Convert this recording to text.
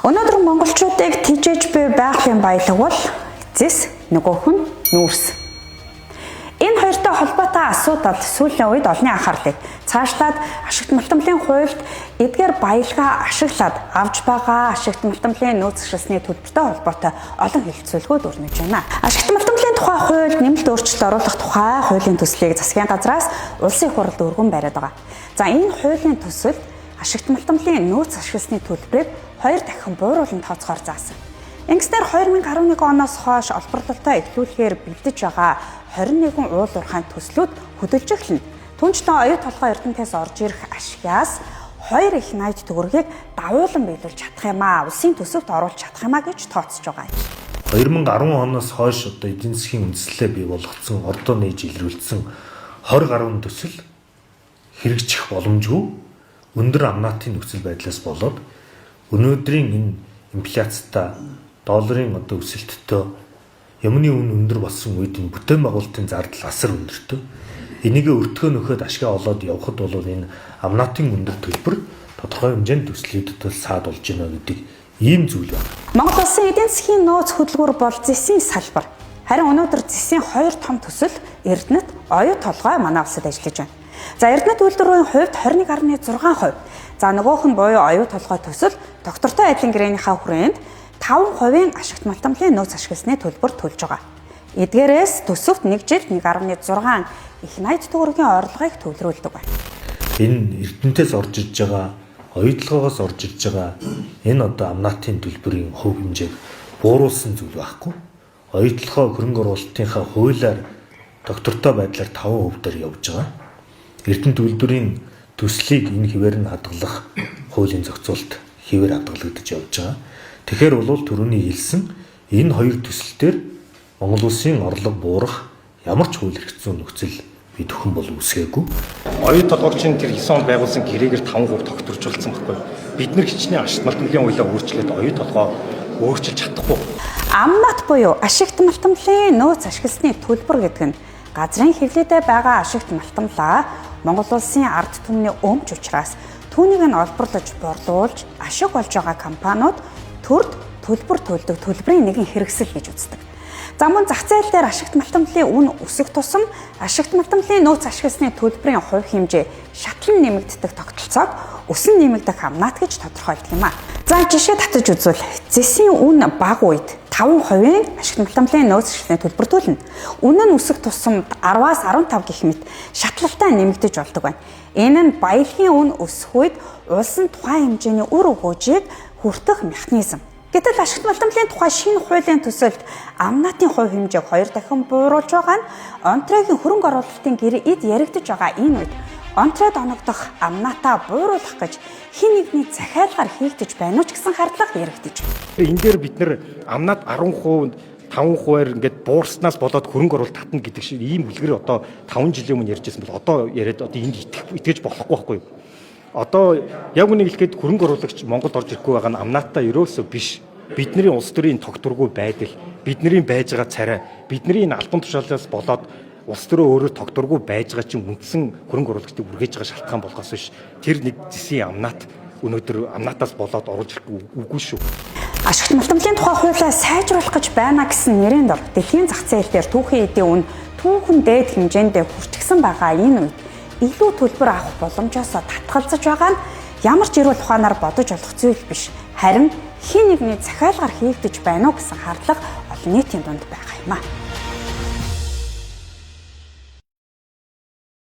Өнөөдөр монголчуудыг тижээж буй байгалийн баялаг бол зэс, нөгөөх нь нүүрс. Энэ хоёртой холбоотой асуудал сүүлийн үед олонний анхаарлыг цаашлаад ашигт малтамлын хуульд эдгээр баялгаа ашиглаад авч байгаа ашигт малтамлын нөөц ашигласны төлбөртэй холбоотой олон хэлэлцүүлгүүд өрнөж байна. Ашигт малтамлын тухай хуульд нэмэлт өөрчлөлт оруулах тухай хуулийн төслийг засгийн газраас улсын их хурлд өргөн бариад байгаа. За, энэ хуулийн төсөлд ашигт малтамлын нөөц ашигласны төлбөрийг хоёр дахин бууруулан тооцоохоор заасан. Ингэснээр 2011 оноос хойш олборлолтоо эхлүүлэхээр бэлдэж байгаа 21 уул уурхайн төслүүд хөдөлж эхэлнэ. Түүнчлэн оюу толгой Эрдэнэтээс орж ирэх ашигаас 2 их 80 төгрөгийг давуулан биелүүлж чадах юм аа. Улсын төсөвт оруулж чадах юм аа гэж тооцож байгаа юм. 2010 оноос хойш одоо эдийн засгийн үндэслэлээ бий болгоцсон, ордоо нээж илрүүлсэн 20 гаруй төсөл хэрэгжих боломжгүй өндөр амнаатын нөхцөл байдлаас болоод өнөөдрийн энэ инфляцтай, долларын одоо өсөлттэй, юмны үн өндөр болсон үед энэ бүтээн байгуулалтын зардал асар өндөртэй. Энийг өртгөө нөхөд ашгаа олоод явхад бол энэ амнаатын өндөр төлбөр тодорхой хэмжээнд төслүүдэд бол саад болж байна гэдэг ийм зүйл байна. Монгол улсын эдийн засгийн нөөц хөдөлгүүр бол зэсийн салбар. Харин өнөөдөр зэсийн хоёр том төсөл Эрдэнэт, оюу толгой манай улсад ажиллаж байна. За, Эрдэнэт үйлдвэрийн хувьд 21.6%. За, нөгөөх нь буюу оюу толгой төсөл доктортой айдлын гэрээнийхаа хүрээнд 5% ашигт малтамлын нөөц ашигласны төлбөр төлж байгаа. Эдгээрээс төсөвт нэг жилд 1.6 их 80 төгрөгийн орлогыг төвлөрүүлдэг байна. Энэ Эрдэнэтээс орж ирж байгаа, оюутлогоос орж ирж байгаа энэ одоо амнаатын төлбөрийн хувь хэмжээг бууруулсан зүйл байхгүй. Оюутлогоо хөрөнгө оруулалтынхаа хуулиар доктортой байдлаар 5% дээр явж байгаа. Эрдэнэт үйлдвэрийн төслийг энэ хэвээр нь хадгалах хуулийн зохицуулалт хэвээр хадгалагдаж явж байгаа. Тэгэхээр бол түрүүний хэлсэн энэ хоёр төсөл дээр Монгол улсын орлого буурах ямар ч хууль эрх зүйн нөхцөл бид бүхэн бол үүсгээгүй. Оюу толгойчин тэр 9 онд байгуулсан гэрээгээр 5% тогтворжуулсан байхгүй. Бид нар хичнээн ашигт малтамлын хуулиа өөрчлөөд оюу толгой өөрчилж чадахгүй. Амнат буюу ашигт малтамлын нөөц ашигласны төлбөр гэдэг нь газрын хэвлэлдээ байгаа ашигт малтамлаа Монгол улсын ард түмний өмч учраас түүнийг нь олборлож борлуулж ашиг олж байгаа компаниуд төрд төлбөр төлдөг төлбөрийн нэгэн хэрэгсэл гэж үздэг. За, мөн зах зээл дээр ашигт малтамлын үн өсөх тусам ашигт малтамлын нөөц ашигласны төлбөрийн хувь хэмжээ шатлан нэмэгддэг тогтолцоог өсөн нэмэгдэх амнат гэж тодорхойлдог юм а. За, жишээ татаж үзвэл зэсийн үн бага үед 5% ашигт малтамлын нөөц ашигласны төлбөр төлнө. Үнэ нь өсөх тусам 10-аас 15 гэх мэт шатлалтай нэмэгдэж болдог байна. Энэ нь баялагын үн өсөх үед улс нь тухайн хэмжээний үр өгөөжийг хүртэх механизм. Гэтэл ашигт малтамлын тухай шинэ хуулийн төсөлд амнатын хувь хэмжээг хоёр дахин бууруулж байгаа нь Онтрогийн хөрөнгө оруулалтын гэрээ эд яригдаж байгаа энэ үед Онтрод оногдох амнатаа бууруулах гэж хэн нэгний захиалгаар хийгдэж байна уу ч гэсэн хардлага яригдаж байна. Энэ дээр бид нар амнат 10%, 5%-аар ингээд буурснаас болоод хөрөнгө оруулалт татна гэдэг шиг ийм үлгэр одоо 5 жилийн өмнө ярьж байсан бол одоо яриад одоо энд итгэж болохгүй байхгүй юу? Одоо яг үнийг хэлэхэд хөрөнгө оруулагч Монголд орж ирэхгүй байгаа нь амнатаа ерөөсөө биш. Бидний улс төрийн тогтворгүй байдал, бидний байж байгаа царай, бидний энэ албан тушаалаас болоод улс төрөө өөрөө тогтворгүй байж байгаа чинь үндсэн хөрөнгө оруулагчдыг үргээж байгаа шалтгаан болохоос биш. Тэр нэг зэсийн амнат өнөөдөр амнатаас болоод оруулж ирэхгүй үгүй шүү. Ашигт малтамлын тухай хуулиа сайжруулах гэж байна гэсэн нэрийн дор дэлхийн зах зээл дээр түүхийн эдийн үн түүхэн дээд хэмжээндээ хүрчихсэн байгаа энэ үед илүү төлбөр авах боломжоос татгалзаж байгаа нь ямар ч эрүүл ухаанаар бодож болох зүйл биш. Харин хэн нэгний захиалгаар хийгдэж байна уу гэсэн хардлага олон нийтийн дунд байгаа юм а.